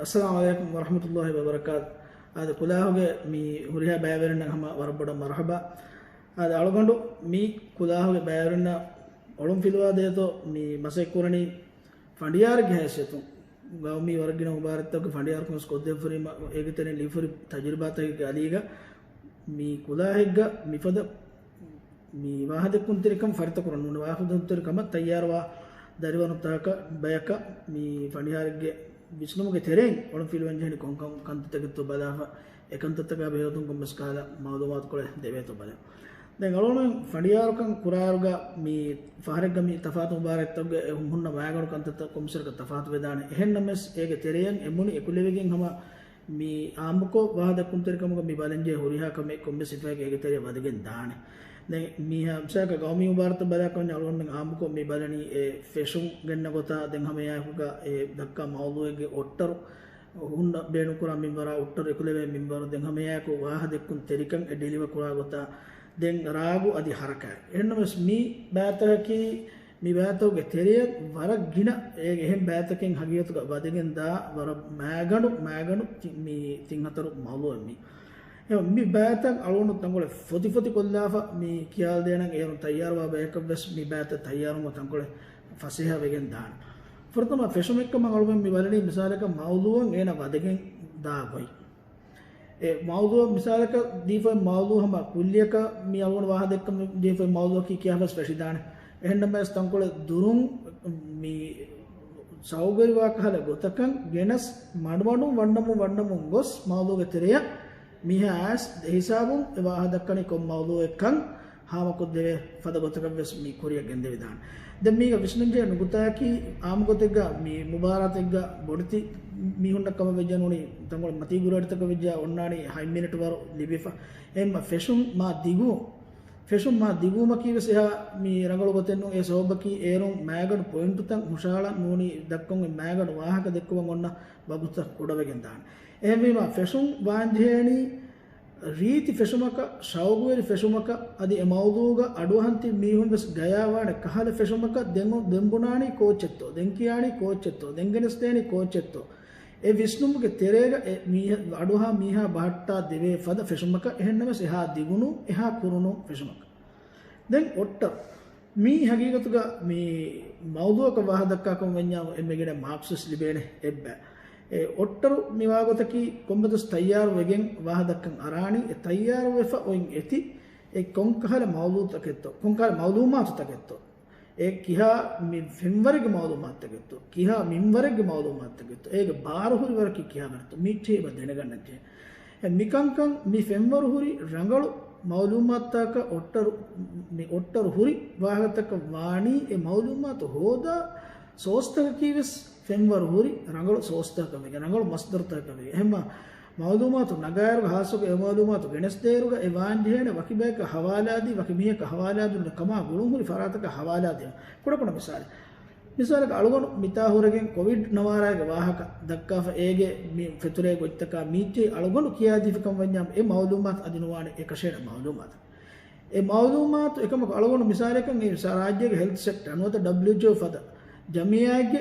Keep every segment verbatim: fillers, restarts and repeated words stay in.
އައްސަލާމު ޢަލައިކުމް ވަރަޙްމަތުﷲި ވަބަރަކާތު. އާދެ، ކުލާހުގެ މި ހުރިހާ ބައިވެރިންނަށް ހަމަ ވަރަށް ބޮޑަށް މަރުޙަބާ. އާދެ، އަޅުގަނޑު މި ކުލާހުގެ ބައިވެރިންނަށް އޮޅުން ފިލުވާ ދޭތޯ މި މަސައްކަތް ކުރަނީ ފަނޑިޔާރެއްގެ ހައިސިއްޔަތުން. ގައުމީ ވަރަށް ގިނަ މުބާރާތްތަކުގެ ފަނޑިޔާރުކަން ކޮށްދެއްވި ފުރި މަ-، އޭގެ ތެރެއިން ލިބިފުރި ތަޖުރިބާތަކެއްގެ އަލީގަ މި ކުލާހެއްގަ މިފަދަ މި ވާހަކަދެއްކުންތެރިކަން ފަރިތަކުރަން ނޫން، ވާހަކަދެއްކުންތެރިކަމަށް ތައްޔާރުވާ ދަރިވަރުންތަކަކަށް ބަޔަކަށް މި ފަނޑިޔާރެއްގެ ވިސްނުމުގެ ތެރެއިން އޮޅުން ފިލުވަން ޖެހެނީ ކޮންކަން ކަންތައްތަކެއްތޯ ބަލާފަ، އެކަންތައްތަކާ ބެހޭގޮތުން ކޮންމެސް ކަހަލަ މައުލޫމާތުކޮޅެއް ދެވޭތޯ ބަލާ. ދެން އަޅުގަނޑު ފަނޑިޔާރުކަން ކުރާއިރުގަ މި ފަހަރެއްގަ މި ތަފާތު މުބާރާތްތަކުގެ ހުންނަ މައިގަނޑު ކަންތައްތައް ކޮންމެސް ވަރަކަށް ތަފާތު ވެދާނެ. އެހެންނަމަވެސް އޭގެ ތެރެއިން އެންމުނި އެކުލެވިގެން ހަމަ މި އާއްމުކޮށް ވާހަކަދެއްކުންތެރިކަމުގަ މި ބަލަންޖެހޭ ހުރިހާ ކަމެއް ކޮންމެސް ސިފައެއްގެ އޭގެ ތެރެއަށް ވަދެގެން ދާނެ. ދެން މި ހަ-، މިސާލަކަށް ގައުމީ މުބާރާތްތައް ބަލާކަށް ވަންޏާ އަޅުގަނޑުމެން އާއްމުކޮށް މި ބަލަނީ އެ ފެށުން ގެންނަ ގޮތާ ދެން ހަމައެއާއެކުގަ އެ ދައްކާ މައުޟޫއެއްގެ އޮއްޓަރު ހުންނަ ބޭނުންކުރާ މިންވަރާ، އޮއްޓަރު އެކުލެވޭ މިންވަރު، ދެން ހަމައެއާއެކު ވާހަކަދެއްކުންތެރިކަން އެ ޑިލިވަ ކުރާ ގޮތާ، ދެން ރާގު އަދި ހަރަކާތް. އެހެންނަމަވެސް މި ބައިތަކަކީ މި ބައިތަކުގެ ތެރެއަށް ވަރަށް ގިނަ އެ-، އެހެން ބައިތަކެއް ހަގީގަތުގަ ވަދެގެން ދާ ވަރަށް މައިގަނޑު، މައިގަނޑު ތި-، މި ތިން ހަތަރު މައުޟޫއެއް މީ. އެ މި ބައިތައް އަޅުގަނޑު ތަންކޮޅެއް ފޮތި ފޮތި ކޮށްލާފަ މި ކިޔާލަދޭނަން އޭރުން ތައްޔާރުވާ ބަޔަކަށް ވެސް މި ބައިތައް ތައްޔާރުވުމަށް ތަންކޮޅެއް ފަސޭހަ ވެގެން ދާނެ. ފުރަތަމަ ފެށުމެއްކަމަށް އަޅުގަނޑު މި ބަލަނީ މިސާލަކަށް މައުޟޫއަށް އޭނަ ވަދެގެން ދާ ގޮތް. އެ މައުޟޫއަށް މިސާލަކަށް ދީފައި މައުޟޫ ހަމަ ކުއްލިއަކަށް މި އަޅުގަނޑު ވާހަކަދެއްކަމުން ދީފައި މައުޟޫއަކީ ކިޔާފަސް ފެށިދާނެ. އެހެންނަމަވެސް ތަންކޮޅެއް ދުރުން މި ސައުގުވެރިވާ ކަހަލަ ގޮތަކަށް ގެނަސް މަޑުމަޑުން ވަންނަމުން ވަންނަމުން ގޮސް މައުޟޫގެ ތެރެއަށް މީހާ އައިސް ދެހިސާބުން އެ ވާހަކަ ދައްކަނީ ކޮން މައުޟޫއެއްކަން ހާމަކޮށްދެވޭ ފަދަ ގޮތަކަށް ވެސް މި ކުރިއަށް ގެންދެވިދާނެ. ދެން މީގަ ވިސްނުންޖެހޭ ނުކުތާއަކީ، އާއްމު ގޮތެއްގަ މި މުބާރާތެއްގަ ބޮޑެތި މީހުންނަށް ކަމަށް ވެއްޖެ ނޫނީ، ތަންކޮޅެއް މަތީ ގުރުއަޑިތަކަށް ވެއްޖެ އޮންނާނީ ހަތް މިނެޓް ވަރު ލިބިފަ. އެހެންމަ ފެށުން މާ ދިގު، ފެށުން މާ ދިގުވުމަކީ ވެސް އެހާ މި ރަނގަޅު ގޮތެއް ނޫން. އެ ސަބަބަކީ އޭރުން މައިގަނޑު ޕޮއިންޓުތައް ހުށަހަޅަން ނޫނީ ދައްކަން އޮތް މައިގަނޑު ވާހަކަ ދެއްކުމަށް އޮންނަ ވަގުތުތައް ކުޑަވެގެން ދާނެ. އެހެންވީމަ ފެށުން ވާންޖެހޭނީ ރީތި ފެށުމަކަށް، ޝައުގުވެރި ފެށުމަކަށް، އަދި އެ މައުޟޫގަ އަޑުއަހަން ތިބި މީހުން ވެސް ގަޔާވާނެ ކަހަލަ ފެށުމަކަށް. ދެން، ދެން ބުނާނީ ކޯއްޗެއްތޯ، ދެން ކިޔާނީ ކޯއްޗެއްތޯ، ދެން ގެނެސްދޭނީ ކޯއްޗެއްތޯ. އެ ވިސްނުމުގެ ތެރޭގަ އެ މީހަ-، އަޑުއަހާ މީހާ ބަހައްޓާ ދެވޭ ފަދަ ފެށުމަކަށް، އެހެންނަމަވެސް އެހާ ދިގުނޫން، އެހާ ކުރުނޫން ފެށުމަކަށް. ދެން އޮއްޓަރު. މީ ހަގީގަތުގަ މި މައުޟޫއަކަށް ވާހަކަ ދައްކާކަމަށް ވަންޏާ އެންމެ ގިނަ މާކްސް ވެސް ލިބޭނެ އެއްބައި. އެ އޮއްޓަރު މި ވާގޮތަކީ ކޮންމެދުވަސް ތައްޔާރު ވެގެން ވާހަކަ ދައްކަން އަރާނީ، އެ ތައްޔާރު ވެފަ އޮތް އެތި އެ ކޮންކަހަލަ މައުޟޫތަކެއްތޯ، ކޮންކަހަލަ މައުލޫމާތުތަކެއްތޯ، އެ ކިހާ މި ފެންވަރެއްގެ މައުލޫމާތުތަކެއްތޯ، ކިހާ މިންވަރެއްގެ މައުލޫމާތުތަކެއްތޯ، އޭގެ ބާރު ހުރި ވަރަކީ ކިހާވަރެއްތޯ، މީއްޗެހި އެބަ ދެނެގަންނަންޖެހޭ. އެ މިކަންކަން މި ފެންވަރު ހުރި ރަނގަޅު މައުލޫމާތުތަކަށް އޮއްޓަރު، މި އޮއްޓަރު ހުރި ވާހަކަތަކަށް ވާނީ އެ މައުލޫމާތު ހޯދާ ސޯސްތަކަކީ ވެސް ފެންވަރު ހުރި ރަނގަޅު ސޯސްތަކަކަށް ވެގެން، ރަނގަޅު މަސްދަރުތަކަކަށް ވެގެން. އެހެންމަ މައުލޫމާތު ނަގާއިރުގަ ހާއްސަކޮށް އެ މައުލޫމާތު ގެނެސްދޭއިރުގަ އެ ވާންޖެހޭނެ ވަކި ބަޔަކަށް ހަވާލާދީ، ވަކި މީހަކަށް ހަވާލާދިނުން ކަމާ ގުޅުން ހުރި ފަރާތަކަށް ހަވާލާދޭން. ކުޑަކުޑަ މިސާލެއް. މިސާލަކަށް އަޅުގަނޑު މިތާ ހުރެގެން ކޮވިޑް ނަވާރާގެ ވާހަކަ ދައްކާފަ އޭގެ މި ފެތުރޭ ގޮތްތަކާ މީއްޗެހި އަޅުގަނޑު ކިޔާދީފިކަމަށް ވަންޏާ އެ މައުލޫމާތު އަދި ނުވާނެ އެކަށޭނެ މައުލޫމާތު. އެ މައުލޫމާތު އެކަމަކު އަޅުގަނޑު މިސާލަކަށް އެ ސަ-، ރާއްޖޭގެ ހެލްތް ސެކްޓަރ ނުވަތަ ޑަބްލިއުއެޗްއޯ ފަދަ ޖަމިއްޔާއެއްގެ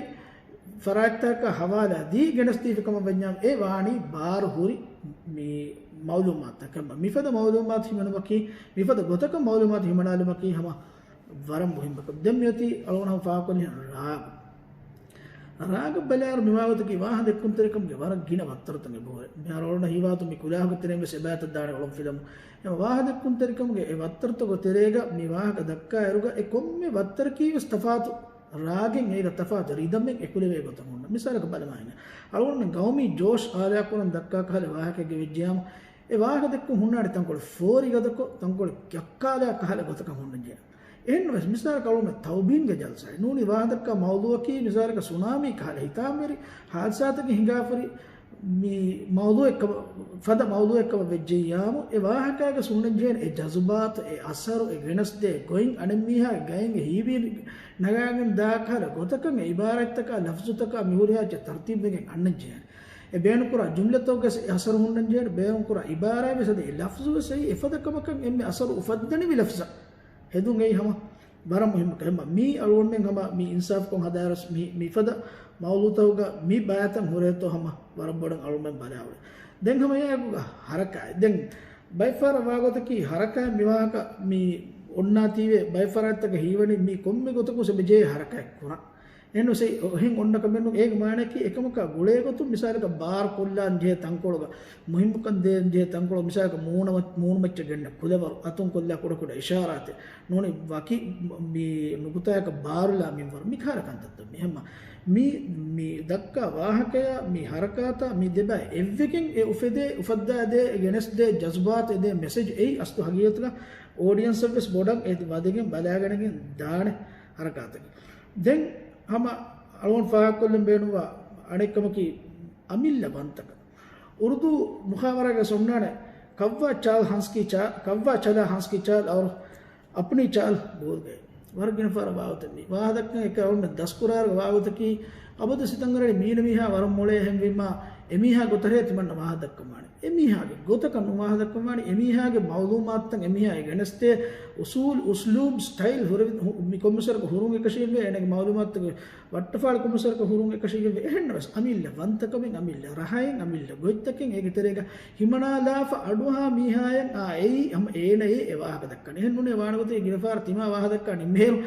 ފަރާތްތަކަށް ހަވާލާ ދީ ގެނެސްދީފިކަމަށް ވަންޏާ އެ ވާނީ ބާރު ހުރި މި މައުލޫމާތުތަކެއް. މިފަދަ މައުލޫމާތު ހިމެނުމަކީ، މިފަދަ ގޮތަކަށް މައުލޫމާތު ހިމަނާލުމަކީ ހަމަ ވަރަށް މުހިއްމު ކަމެއް. ދެން މިއޮތީ އަޅުގަނޑު ހަމަ ފާހަގަކޮށްލި ރާގު. ރާގަށް ބަލާއިރު މިވާގޮތަކީ ވާހަކަދެއްކުންތެރިކަމުގެ ވަރަށް ގިނަ ވައްތަރުތައް އެބަހުރޭ. މިހާރު އަޅުގަނޑަށް ހީވާތު މި ކުލާހުގެ ތެރެއިން ވެސް އެބައިތައް ދާނެ އޮޅުން ފިލަމުން. އެ ވާހަކަދެއްކުންތެރިކަމުގެ އެ ވައްތަރުތަކުގެ ތެރޭގަ މި ވާހަކަ ދައްކާއިރުގަ އެ ކޮންމެ ވައްތަރަކީ ވެސް ތަފާތު ރާގެއް އޭގަ ތަފާތު ރިދަމެއް އެކުލެވޭ ގޮތަށް ހުންނަ. މިސާލަކަށް ބަލަމާ އިނގޭ. އަޅުގަނޑުމެން ގައުމީ ޖޯޝް އާލާކުރަން ދައްކާ ކަހަލަ ވާހަކައެއްގެ ވެއްޖެޔާމު، އެ ވާހަކަ ދެއްކުން ހުންނާނެ ތަންކޮޅެއް ފޯރިގަދަކޮށް، ތަންކޮޅެއް ކައްކާލާ ކަހަލަ ގޮތަކަށް ހުންނަންޖެހޭ. އެހެންނަމަވެސް، މިސާލަކަށް އަޅުގަނޑުމެން ތައުބީންގެ ޖަލްސާއެއް ނޫނީ ވާހަކަ ދައްކާ މައުޟޫއަކީ މިސާލަކަށް ސުނާމީ ކަހަލަ ހިތާމަވެރި ހާދިސާތަކެއް ހިނގާފަރި މި މައުޟޫއެއްކަމަށް، ފަދަ މައުޟޫއެއްކަމަށް ވެއްޖެއްޔާމު، އެ ވާހަކައިގަ ހުންނަންޖެހޭނެ އެ ޖަޒުބާތު، އެ އަސަރު، އެ ގެނެސްދޭ ގޮތް، އަނެއްމީހާގެ ގައިންގެ ހީވީ ނަގާގެން ދާ ކަހަލަ ގޮތަކަށް އެ އިބާރާތްތަކާ ލަފްޒުތަކާ މިހުރިހާ އެއްޗެއް ތަރުތީބުވެގެން އަންނަންޖެހޭނެ. އެ ބޭނުންކުރާ ޖުމްލަތަކުގަސް އެ އަސަރު ހުންނަންޖެހޭނެ، ބޭނުންކުރާ އިބާރާތްވެސް އަދި އެ ލަފްޒުވެސް އެއީ އެފަދަ ކަމަކަށް އެންމެ އަސަރު އުފައްދަނިވި ލަފްޒަށް ހެދުން އެއީ ހަމަ ވަރަށް މުހިއްމު ކަމެއް. މީ އަޅުގަނޑުމެން ހަމަ މީ އިންސާފުކޮށް ހަދާއިރުވެސް މި، މިފަދަ މައުޟޫޢުތަކުގަ މި ބައިތައް ހުރޭތޯ ހަމަ ވަރަށް ބޮޑަށް އަޅުމެން ބަލާ އުޅޭ. ދެން ހަމަ އެއާއެކުގަ ހަރަކާތް. ދެން ބައެއްފަހަރަށް ވާގޮތަކީ ހަރަކާތް މި ވާހަކަ މި އޮންނާތީވެ ބައެއްފަރާތްތަކަށް ހީވަނީ މި ކޮންމެ ގޮތަކުން ސެބެޖޭ ހަރަކާތް ކުރަން. އެހެން އޮތް އެހެން އޮންނަ ކަމެއް ނޫން. އޭގެ މާނައަކީ އެކަމަކާ ގުޅޭގޮތުން މިސާލަކަށް ބާރު ކޮށްލާން ޖެހޭ ތަންކޮޅުގަ، މުހިއްމުކަން ދޭން ޖެހޭ ތަންކޮޅު، މިސާލަކަށް މޫނު މަ-، މޫނުމައްޗަށް ގެންނަ ކުލަވަރު، އަތުން ކޮށްލާ ކުޑަކުޑަ އިޝާރާތެއް ނޫނީ ވަކި މި ނުކުތާއަކަށް ބާރުލާ މިންވަރު މިކަހަލަ ކަންތައްތައް މި ހަމަ މި، މި ދައްކާ ވާހަކަޔާ މި ހަރަކާތާ މި ދެބައި އެއްވެގެން އެ އުފެދޭ، އުފައްދާދޭ، އެ ގެނެސްދޭ ޖަޒުބާތު އެދޭ މެސެޖް އެއީ އަސްލު ހަގީގަތުގަ އޯޑިއަންސަށްވެސް ބޮޑަށް އެ ވަދެގެން ބަލާގަނެގެން ދާނެ ހަރަކާތަކީ. ދެން ހަމަ އަޅުގަނޑު ފާހަގަކޮށްލަން ބޭނުންވާ އަނެއްކަމަކީ އަމިއްލަ ވަންތަކަން. އުރުދޫ މުހާވަރާގަ އޮންނާނެ، ކައްވާ ޗާލް ހަންސްކީ ޗާ، ކައްވާ ޗަލާ ހަންސްކީ ޗާލް އައުރު އަޕްނީ ޗާލް ބޯލްގެ. ވަރަށް ގިނަ ފަހަރަށް ވާގޮތެއް މީ. ވާހަކަ ދައްކަން އެކަ އަޅުމެން ދަސްކުރާރު ވާގޮތަކީ، އަބަދު ސިތަނގަރަނި މީނަ މީހާ ވަރަށް މޮޅޭ އެހެންވީމާ، އެމީހާ ގޮތަށޭ ތިމަންނަ ވާހަކަ ދައްކަންވާނެ. އެމީހާގެ ގޮތަކަށް ނުވާހަކަ ދައްކަންވާނެ، އެމީހާގެ މައުލޫމާތުތައް އެމީހާ ގެނެސްދޭ އުސޫލް، އުސްލޫބް، ސްޓައިލް ހުރެ-، ހު-، މި ކޮންމެސްވަރަކަށް ހުރުން އެކަށީގެންވޭ، އޭނަގެ މައުލޫމާތުގެ ވައްޓަފާޅި ކޮންމެސްވަރަކަށް ހުރުން އެކަށީގެންވޭ. އެހެންނަމަވެސް، އަމިއްލަ ވަންތަކަމެއް، އަމިއްލަ ރަހައެއް، އަމިއްލަ ގޮތްތަކެއް އޭގެ ތެރޭގަ ހިމަނާލާފަ އަޑުއަހާ މީހާއަށް އާ އެއީ ހަމަ އޭނައޭ އެ ވާހަކަ ދައްކަނީ. އެހެން ނޫނޭ ވާނެ ގޮތެއް ގިނަ ފަހަރަށް ތިމާ ވާހަކަ ދައްކާ ނިންމޭއިރު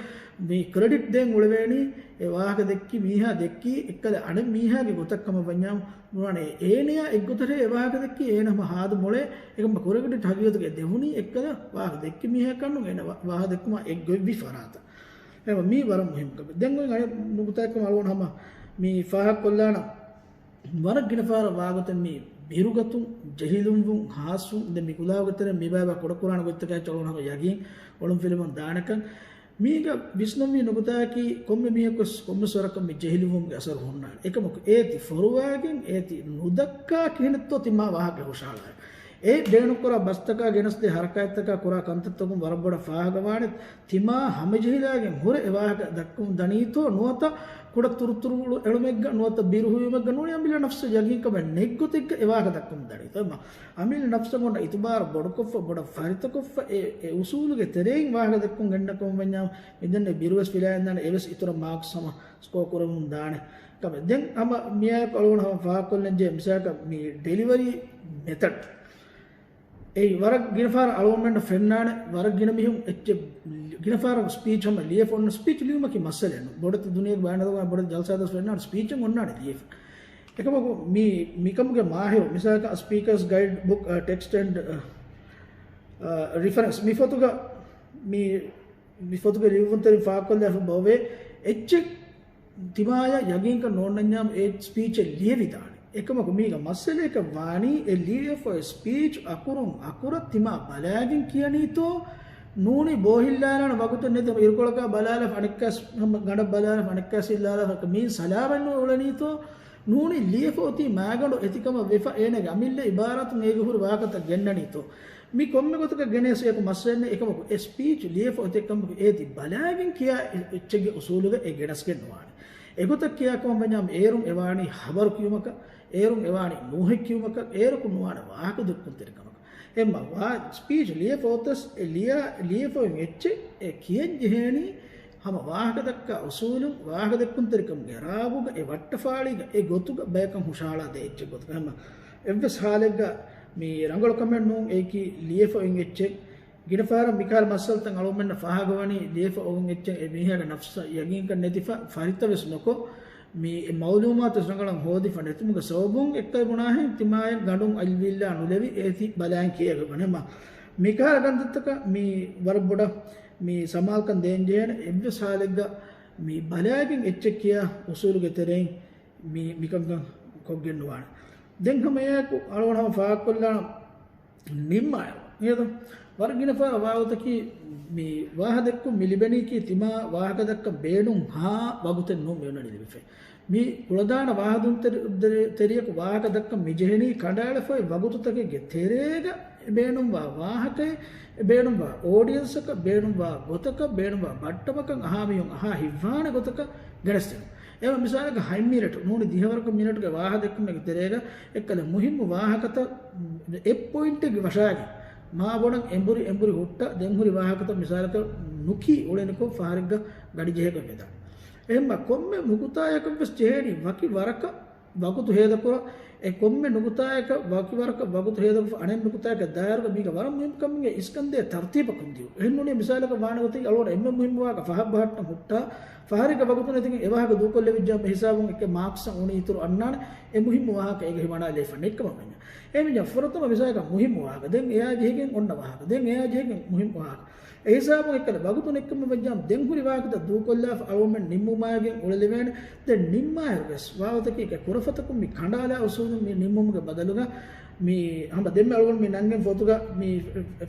މި ކްރެޑިޓް ދޭން އުޅެވޭނީ އެ ވާހަކަ ދެއްކި މީހާ ދެއްކީ އެއްކަލަ އަނެއް މީހާގެ ގޮތަށް ކަމަށް ވަންޏާ ނުވާނެ. އޭނަޔާ އެއްގޮތަށޭ އެ ވާހަކަ ދެއްކީ އޭނަ ހަމަ ހާދަ މޮޅޭ އެކަމަ ކުރެގެޑި ހަގީގަތުގަ ދެވުނީ އެއްކަލަ ވާހަކަ ދެއްކި މީހަކަށް ނޫން އޭނަ ވާ-، ވާހަކަ ދެއްކުމާ އެއްގޮތްވި ފަރާތަށް. އެ މީ ވަރަށް މުހިންމު ކަމެއް. ދެން އޮތް އަނެއް ނުކުތާއެއް ކަމަށް އަޅުގަނޑު ހަމަ މި ފާހަގަކޮށްލާނަން. ވަރަށް ގިނަ ފަހަރަށް ވާގޮތެއް މި ބިރުގަތުން، ޖެހިލުންވުން، ހާސްވުން، ދެން މި ކުލާގެ ތެރެއިން މި ބައިބައި ކުޑަކުރާނެ ގޮތްތަކާއި އަޅުގަނޑު ހަމަ ޔަގީން އޮޅުން ފިލުމުން ދާނެކަން. މީގަ ވިސްނަންވީ ނުކުތާއަކީ ކޮންމެ މީހަކުވެސް ކޮންމެސް ވަރަކަށް މި ޖެހިލުންވުމުގެ އަސަރު ހުންނާނެ. އެކަމަކު އޭތި ފޮރުވާގެން އޭތި ނުދައްކާ ކިހިނެއްތޯ ތިމާ ވާހަކަ ހުށަހަޅާ. އެ ބޭނުންކުރާ ބަސްތަކާ ގެނެސްދޭ ހަރަކާތްތަކާ ކުރާ ކަންތައްތަކުން ވަރަށް ބޮޑަށް ފާހަގަވާނެ. ތިމާ ހަމަޖެހިލާގެން ހުރެ އެ ވާހަކަ ދައްކަމުން ދަނީތޯ ނުވަތަ ކުޑަ ތުރުތުރު އެޅުމެއްގަ ނުވަތަ ބިރުހުވީމެއްގަ ނޫނީ އަމިއްލަ ނަފްސަށް ޔަގީންކަމެއް ނެތްގޮތެއްގަ އެ ވާހަކަ ދައްކަމުން ދަނީތޯ. އެމަ އަމިއްލަ ނަފްސަށް އޮންނަ އިތުބާރު ބޮޑުކޮށްފަ ބޮޑަށް ފަރިތަކޮށްފަ އެ، އެ އުސޫލުގެ ތެރެއިން ވާހަކަ ދައްކަމުން ގެންނަ ކަމަށް ވަންޏާ މިދެންނެ ބިރުވެސް ފިލާއިންދާނެ އެވެސް އިތުރަށް މާކްސް ހަމަ ސްކޯ ކުރަމުން ދާނެ ކަމެއް. ދެން ހަމަ މިއާއެކު އަޅުގަނޑު ހަމަ ފާހަގަކޮށްލަން ޖެހޭ މިސާލަކަށް މި ޑެލިވަރީ މެތަޑް. އެއީ ވަރަށް ގިނަ ފަހަރަށް އަޅުގަނޑުމެންނަށް ފެންނާނެ، ވަރަށް ގިނަ މީހުން އެއްޗެއް، ގިނަ ފަހަރަށް ސްޕީޗް ހަމަ ލިޔެފަ އޮންނަ ސްޕީޗް ލިޔުމަކީ މައްސަލައެއް ނޫން. ބޮޑެތި ދުނިޔޭގެ ބައިނަދަވާ ބޮޑެތި ޖަލްސާތަސް ފެންނާނެ ސްޕީޗެއް އޮންނާނެ ލިޔެފަ. އެކަމަކު މި، މިކަމުގެ މާހިރު، މިސާލަކަށް ސްޕީކަރސް ގައިޑް ބުކް، އަ، ޓެކްސްޓް އެންޑް، އަ، އަ، ރިފަރެންސް މި ފޮތުގަ، މި، މި ފޮތުގެ ލިޔުއްވުންތެރިން ފާހަގަކޮށްލާފަ ބައޮވޭ އެއްޗެއް ތިމާޔަށް ޔަގީންކަން ނޯންނަންޏާމު އެ ސްޕީޗެއް ލިޔެވިދާނެ. އެކަމަކު މީގަ މައްސަލައަކަށް ވާނީ އެ ލިޔެފަ އޮތް ސްޕީޗް އަކުރުން އަކުރަށް ތިމާ ބަލާގެން ކިޔަނީތޯ ނޫނީ ބޯހިއްލާލާނެ ވަގުތެއް ނެތި އިރުކޮޅަކާ ބަލާލާފަ އަނެއްކާސް ހަމަ ގަނޑަށް ބަލާލާފަ އަނެއްކާސް ހިއްލާލާފަ މީން ސަލާމަތްނުވެ އުޅެނީތޯ ނޫނީ ލިޔެފަ އޮތީ މާގަނޑު އެތިކަމަށް ވެފަ އޭނަގެ އަމިއްލަ އިބާރާތުން އޭގެ ހުރި ވާހަކަތައް ގެންނަނީތޯ. މި ކޮންމެ ގޮތަކަށް ގެނެސް އެކު މައްސަލައެއް ނެތް. އެކަމަކު އެ ސްޕީޗް ލިޔެފަ އޮތެއްކަމަކު އޭތި ބަލާގެން ކިޔާ އެ-، އެއްޗެއްގެ އުސޫލުގަ އެ ގެނަސްގެން ނުވާނެ. އެގޮތަށް ކިޔާކަމަށް ވަންޏާ އޭރުން އެވާނީ ހަބަރު ކިޔުމަކަށް، އޭރުން އެވާނީ ނޫހެއް ކިޔުމަކަށް، އޭރަކު ނުވާނެ ވާހަކަ ދެއްކުންތެރިކަމަކަށް. އެ މަ-، ވާ-، ސްޕީޗް ލިޔެފަ އޮތަސް އެ ލިޔާ، ލިޔެފަ އޮތް އެއްޗެއް އެ ކިޔަން ޖެހޭނީ ހަމަ ވާހަކަ ދައްކާ އުސޫލުން، ވާހަކަ ދެއްކުންތެރިކަމުގެ ރާގުގަ އެ ވައްޓަފާޅީގަ އެ ގޮތުގަ ބަޔަކަށް ހުށަހަޅާ ދޭ އެއްޗެއް ގޮތުގަ. ހަމަ އެއްވެސް ހާލެއްގަ މި ރަނގަޅު ކަމެއް ނޫން. އެއީކީ ލިޔެފަ އޮތް އެއްޗެއް. ގިނަ ފަހަރަށް މިކަހަލަ މައްސަލަތައް އަޅުގަނޑުމެންނަށް ފާހަގަވަނީ ލިޔެފަ އޮތް އެއްޗެއް އެ މީހާގެ ނަފްސަށް ޔަގީންކަން ނެތިފަ ފަރިތަވެސް ނުކޮށް، މި މައުލޫމާތު ރަނގަޅަށް ހޯދިފަ ނެތުމުގެ ސަބަބުން އެއްކަލަ ބުނާހެން ތިމާޔަށް ގަނޑުން އަތްވީއްލާ ނުލެވި އޭތި ބަލާން ކިޔަގަ ވަނެ. މަ-، މިކަހަލަ ކަންތައްތަކަށް މި ވަރަށް ބޮޑަށް މި ސަމާލުކަން ދޭންޖެހޭނެ. އެއްވެސް ހާލެއްގަ މި ބަލާގެން އެއްޗެއް ކިޔާ އުސޫލުގެ ތެރެއިން މި، މިކަންކަން ކޮށްގެން ނުވާނެ. ދެން ހަމަ އެއާއެކު އަޅުގަނޑު ހަމަ ފާހަގަކޮށްލާނަން ނިންމާއިރު. އިނގޭތޯ؟ ވަރަށް ގިނަ ފަހަރަށް ވާގޮތަކީ މި ވާހަކަ ދެއްކުން މި ލިބެނީކީ ތިމާ ވާހަކަ ދައްކަން ބޭނުން ހާ ވަގުތެއް ނޫން މި އޮންނަނީ ލިބިފައި. މި ކުޅަދާނަ ވާހަކަ ދެއްކުންތެރި-، ތެރި-، ތެރިޔަކު ވާހަކަ ދައްކަން މި ޖެހެނީ ކަނޑައެޅިފައި ވަގުތުތަކެއްގެ ތެރޭގަ އެ ބޭނުންވާ ވާހަކައެއް، އެ ބޭނުންވާ އޯޑިއެންސަކަށް، ބޭނުންވާ ގޮތަކަށް، ބޭނުންވާ ބައްޓަމަކަށް އަހާ މީހުން އަހާ ހިތްވާނެ ގޮތަކަށް ގެނެސްދިނުން. އެހެން މިސާލަކަށް ހަތް މިނެޓު ނޫނީ ދިހަވަރަކަށް މިނެޓުގެ ވާހަކަ ދެއްކުމެއްގެ ތެރޭގަ އެއްކަލަ މުހިއްމު ވާހަކަތައް އެއް ޕޮއިންޓެއްގެ ވަށާގެން މާބޮޑަށް އެނބުރި އެނބުރި ހުއްޓަ ދެން ހުރި ވާހަކަތައް މިސާލަކަށް ނުކީ އުޅެނިކޮށް ފަހަރެއްގަ ގަޑިޖެހިގެން ވެދާނެ. އެހެންމަ ކޮންމެ ނުކުތާއަކަށް ވެސް ޖެހޭނީ ވަކި ވަރަކަށް ވަގުތު ހޭދަކުރަން. އެ ކޮންމެ ނުކުތާއަކަށް ވަކި ވަރަކަށް ވަގުތު ހޭދަކޮށް އަނެއް ނުކުތާއަކަށް ދާއިރުގަ މީގަ ވަރަށް މުހިންމު ކަމެއް އިސްކަންދޭ ތަރުތީބަކުން ދިޔުން. އެހެން ނޫނީ މިސާލަކަށް ވާނެ ގޮތަށް އަޅުގަނޑު އެންމެ މުހިންމު ވާހަކަ ފަހަށް ބަހައްޓަން ހުއްޓާ، ފަހަރެއްގަ ވަގުތު ނެތިގެން އެ ވާހަކަ ދޫކޮށްލެވިއްޖާ މި ހިސާބުން އެކެއް މާކްސްއަށް އުނި އިތުރު އަންނާނެ. އެ މުހިންމު ވާހަކަ އޭގަ ހިމަނާލައިފަ ނެތްކަމަށް ވަންޏާ. އެހެންވެއްޖާ ފުރަތަމަ މިސާލަކަށް މުހިންމު ވާހަކަ، ދެން އެއާ ޖެހިގެން އޮންނަ ވާހަކަ، ދެން އެއާ ޖެހިގެން މުހިންމު ވާހަކަ. އެ ހިސާބުން އެއްކަލަ ވަގުތު ނެތްކަމަށް ވެއްޖާމަ ދެން ހުރި ވާހަކަތައް ދޫކޮށްލާފަ އަޅުގަނޑުމެން ނިންމުމާއިގެން އުޅެލެވޭނެ. ދެން ނިންމާއިރުވެސް ވާގޮތަކީ އެކަ ކުރަފަތަކުން މި ކަނޑާލާ އުސޫލުން މި ނިންމުމުގެ ބަދަލުގަ މި ހަމަ ދެންމެ އަޅުގަނޑު މި ނަންގެން ފޮތުގަ މި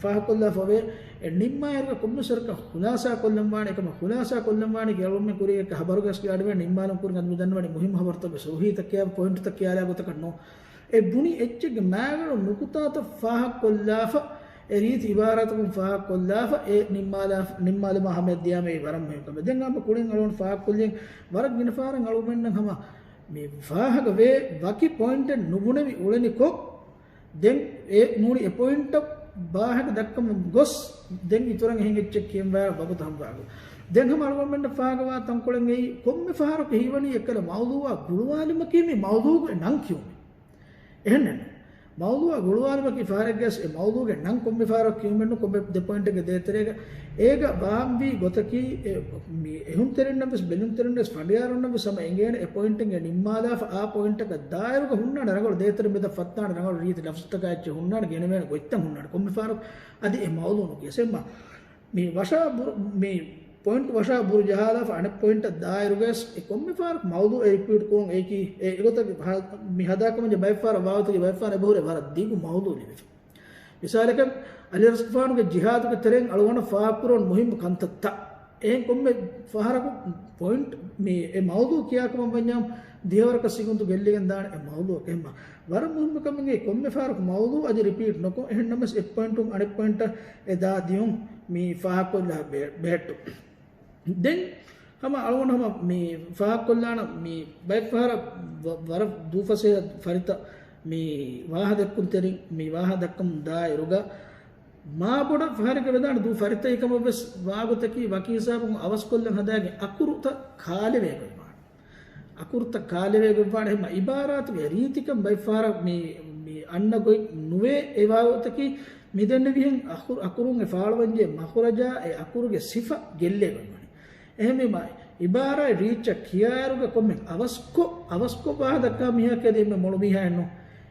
ފާހަގަކޮށްލާފަ އޮވޭ. އެ ނިންމާއިރުގަ ކޮންމެސް ވަރަކަށް ޚުލާސާ ކޮށްލަން ވާނެ. އެކަމަ ޚުލާސާ ކޮށްލަން ވާނީ އަޅުގަނޑުމެން ކުރިއަށް އެކަ ހަބަރުގަސް ގާޑުވެ ނިންމާލުން ކުރިން އަދި މި ދަންނަވަނީ މުހިންމު ހަބަރުތައް ވެސް ސޮހީތައް ކިޔާ ޕޮއިންޓްތައް ކިޔާލާ ގޮތަކަށް ނޫން. އެ ބުނި އެއްޗެއްގެ މާގަނޑު ނުކުތާތައް ފާހަގަކޮށްލާފަ، އެ ރީތި އިބާރާތަކުން ފާހަގަކޮށްލާފަ، އެ ނިންމާލާ، ނިންމާލުމާ ހަމަޔަށް ދިޔާމަ އެއީ ވަރަށް މުހިންމު ކަމެއް. ދެން ހަމަ ކުރިން އަޅުގަނޑު ފާހަގަކޮށްލިން ވަރަށް ގިނަ ފަހަރަށް އަޅުގަނޑުމެންނަށް ހަމަ މި ފާހަގަ ވޭ ވަކި ޕޮއިންޓެއް ނުބުނެވި އުޅެނިކޮށް، ދެން އެ ނޫނީ އެ ޕޮއިންޓަށް ވާހަކަ ދައްކަމުން ގޮސް، ދެން އިތުރަށް އެހެން އެއްޗެއް ކިޔަން ވާ ވަގުތު ހަމަވާގޮތް. ދެން ހަމަ އަޅުގަނޑުމެންނަށް ފާހަގަވާ ތަންކޮޅެއް އެއީ ކޮންމެ ފަހަރަކު ހީވަނީ އެއްކަލަ މައުޟޫޢާ ގުޅުވާލުމަކީ މި މައުޟޫޢުގެ ނަން ކިޔުމޭ. އެހެންނެއްނު. މައުޟޫޢާ ގުޅުވާލުމަކީ ފަހަރެއްގަސް އެ މައުޟޫޢުގެ ނަން ކޮންމެ ފަހަރަކު ކިޔުމެއްނު ކޮންމެ ދެ ޕޮއިންޓެއްގެ ދޭތެރޭގަ. އޭގަ ބާއްވި ގޮތަކީ އެ މި އެހުންތެރިންނަށް ވެސް ބެލުންތެރިންނަށް ވެސް ފަނޑިޔާރުންނަށް ވެސް ހަމަ އެނގޭނެ އެ ޕޮއިންޓެއްގެ ނިންމާލާފަ އާ ޕޮއިންޓަކަށް ދާއިރުގަ ހުންނާނެ ރަނގަޅު ދޭތެރެ މެދަށް ފައްތާނެ ރަނގަޅު ރީތި ލަފްޒުތަކާ އެއްޗެއް ހުންނާނެ ގެނެވޭނެ ގޮތްތައް ހުންނާނެ ކޮންމެ ފަހަރަކު އަދި އެ މައުޟޫޢު ނުކިޔަސް އެއްމަ މި ވަށާ ބުރު، މި ޕޮއިންޓް ވަށާ ބުރު ޖަހާލާފަ އަނެއް ޕޮއިންޓަށް ދާއިރުގަސް އެ ކޮންމެ ފަހަރަކު މައުޟޫޢު އެ ރިޕީޓް ކުރުން އެއީކީ އެ އެގޮތަށް ހަ-، މި ހަދާކަމަށް ބައެއްފަހަރަށް ވާގޮތަކީ ބައެއްފަހަރަށް އެބަހުރޭ ވަރަށް ދިގު މައުޟޫޢު ލިބިފަ. މިސާލަކަށް އަލީ ރަސްގަފާނުގެ ޖިހާދުގެ ތެރެއިން އަޅުގަނޑަށް ފާހަގަކުރަން މުހިންމު ކަންތައްތައް. އެހެން ކޮންމެ ފަހަރަކު ޕޮއިންޓް މި އެ މައުޟޫޢު ކިޔާކަމަށް ވަންޏާ ދިހަވަރަކަށް ސިކުންތު ގެއްލިގެން ދާނެ އެ މައުޟޫޢަކަށް. އެހެންމަ ވަރަށް މުހިންމު ކަމެއްގެ ކޮންމެ ފަހަރަކު މައުޟޫޢު އަދި ރިޕީޓް ނުކޮށް، އެހެން ނަމަވެސް އެއް ޕޮއިންޓުން އަނެއް ޕޮއިންޓަށް އެ ދާ ދިޔުން މި ފާހަގަކޮށްލާ ބެ-، ބެހެއްޓުން. ދެން ހަމަ އަޅުގަނޑު ހަމަ މި ފާހަގަކޮށްލާނަ މި ބައެއްފަހަރަށް ވަ-، ވަރަށް ދޫފަސޭހަ ފަރިތަ މި ވާހަ ދެއްކުންތެރިން މި ވާހަ ދައްކަމުން ދާއިރުގަ މާބޮޑަށް ފަހަރެއްގަ ވެދާނެ ދޫ ފަރިތައް އެކަމަށް ވެސް ވާގޮތަކީ ވަކި ހިސާބުން އަވަސްކޮށްލަން ހަދާގެން އަކުރުތައް ކާލެވޭ ގޮތްވާނެ. އަކުރުތައް ކާލެވޭ ގޮތްވާނެ. ހަމަ އިބާރާތުގެ ރީތިކަން ބައެއްފަހަރަށް މި، މި އަންނަ ގޮތް ނުވޭ އެ ވާގޮތަކީ މި ދެންނެވިހެން އަކުރު، އަކުރުން އެ ފާޅުވަންޖެހޭ މަޚުރަޖާ އެ އަކުރުގެ ސިފަ ގެއްލޭ ގޮތްވާނެ. އެހެންވީމާ، އިބާރާތް ރީއްޗަށް ކިޔާއިރުގަ ކޮންމެ އަވަސްކޮށް، އަވަސްކޮށް ވާހަ ދައްކާ މީހާ ކިޔަދީ އެންމެ މޮޅު މީހާއެއްނު.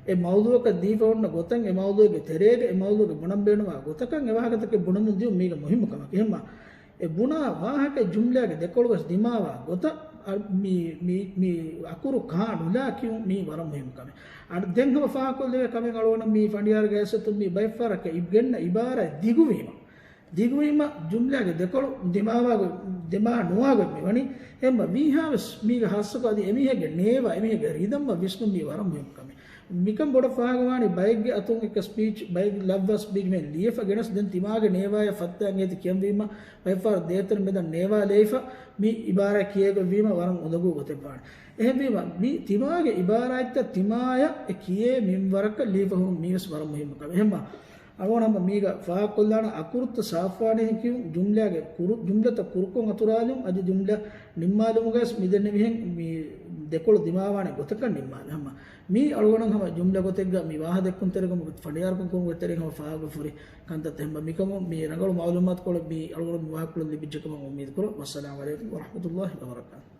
އެ މައުޟޫޢަކަށް ދީފަ އޮންނަ ގޮތަށް، އެ މައުޟޫޢުގެ ތެރޭގަ، އެ މައުޟޫޢުގެ ބުނަން ބޭނުންވާ ގޮތަކަށް އެ ވާހަކަތަކެއް ބުނަމުން ދިޔުން މީގަ މުހިއްމު ކަމަކީ. އެހެންމާ، އެ ބުނާ ވާހަކަ ޖުމްލާގެ ދެކޮޅުވެސް ދިމާވާ ގޮތަށް، އަ، މި، މި، މި އަކުރު ކާ ނުލާ ކިޔުން މީ ވަރަށް މުހިއްމު ކަމެއް. އަ، ދެން ހަމަ ފާހަގަކޮށްލެވޭ ކަމެއް އަޅުގަނޑަށް މި ފަނޑިޔާރުގެ ހައިސިއްޔަތުން މި ބައެއްފަހަރަކަށް އި ގެންނަ އިބާރާތް ދިގުވީމަ. ދިގުވީމަ ޖުމްލާގެ ދެކޮޅު ދިމާވާގޮތް، ދިމާ ނުވާގޮތް މިވަނީ. އެހެންމަ ވީހާވެސް މީގެ ހާއްސަކޮށް އަދި އެމީހެއްގެ ނޭވާ، އެމީހެއްގެ ރިދަމްއަށް ވިސްނުން މީ ވަރަށް މުހިއްމު ކަމެއް. މިކަން ބޮޑަށް ފާހަގަވާނީ ބައެއްގެ އަތުން އެކަ ސްޕީޗް، ބައެއްގެ ލަފްޒާ ސްޕީޗް މެ ލިޔެފަ ގެނަސް ދެން ތިމާގެ ނޭވާޔަށް ފައްތާ އިނގޭތި ކިޔަންވީމަ، ބައެއްފަހަރަށް ދޭތެރެ މެދަށް ނޭވާ ލެއިފަ މި އިބާރާތް ކިޔޭގޮތްވީމަ ވަރަށް އުނދަގޫ ގޮތެއްވާނެ. އެހެންވީމަ، މި ތިމާގެ އިބާރާތްތައް ތިމާޔަށް އެ ކިޔޭ މިންވަރަކަށް ލިޔެފަ ހުރުން މީވެސް ވަރަށް މުހިއްމު ކަމެއް. އެހެންމަ، އަޅުގަނޑު ހަމަ މީގަ ފާހަގަކޮށްލާނަ އަކުރުތައް ސާފުވާނެހެން ކިޔުން، ޖުމްލާގެ ކުރު، ޖުމްލަތައް ކުރުކޮށް އަތުރާލުން، އަދި ޖުމްލަ ނިންމާލުމުގަސް މިދެންނެވިހެން މި ދެކޮޅު ދިމާވާނެ ގޮތަކަށް ނިންމާލުން. ހަމަ މީ އަޅުގަނޑު ހަމަ ޖުމްލަ ގޮތެއްގަ މި ވާހަ ދެއްކުންތެރިކަމުގެ ފަނޑިޔާރުކަން ކުރުމުގެ ތެރެއިން ހަމަ ފާހަގަ ފުރި ކަންތައް ތެހެންބަ މިކަމުން މި ރަނގަޅު މައުލޫމާތުކޮޅެއް މި އަޅުގަނޑު މި ވާހަކަކޮޅުން ލިބިއްޖެކަމަށް އުއްމީދު ކުރަން. ވައްސަލާމު ޢަލައިކުމް ވަރަޙްމަތުﷲ ވަބަރަކާތުހު.